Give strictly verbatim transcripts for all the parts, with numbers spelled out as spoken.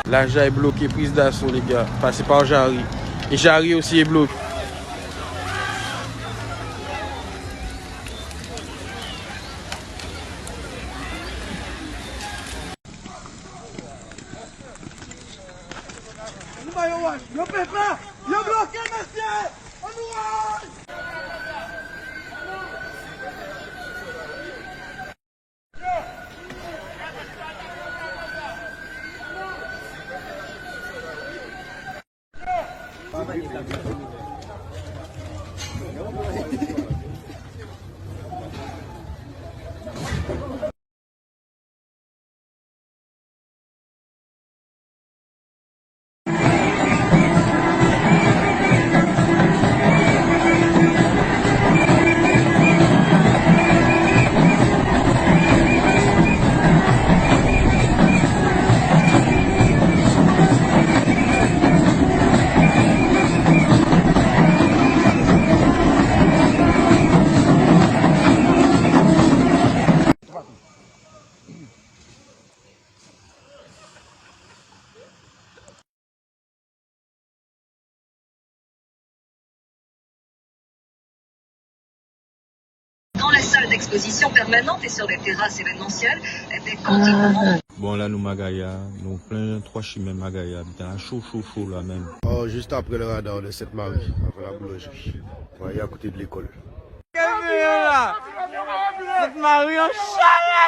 Lajay bloke, prise d'assaut, les gars. Pase pa Jari. E Jari osi e bloke. Yo pèp la, yo bloke, mesye! Ann woy! Dans les salles d'exposition permanentes et sur les terrasses événementielles, des quantités de monde. Bon, la nou Magaya, nou plen twa chimen Magaya, biten an cho, cho, cho la menm. Oh, juste après le radar de Sainte-Marie, avant la boulangerie. Ouais, à côté de l'école. Kèmè la? Sainte-Marie an chalè!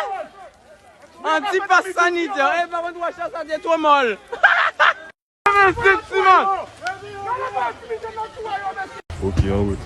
Anti pas sanitè. E pa konn twa chè sa te twò mòl. Mesye Timan. Ok, an wout.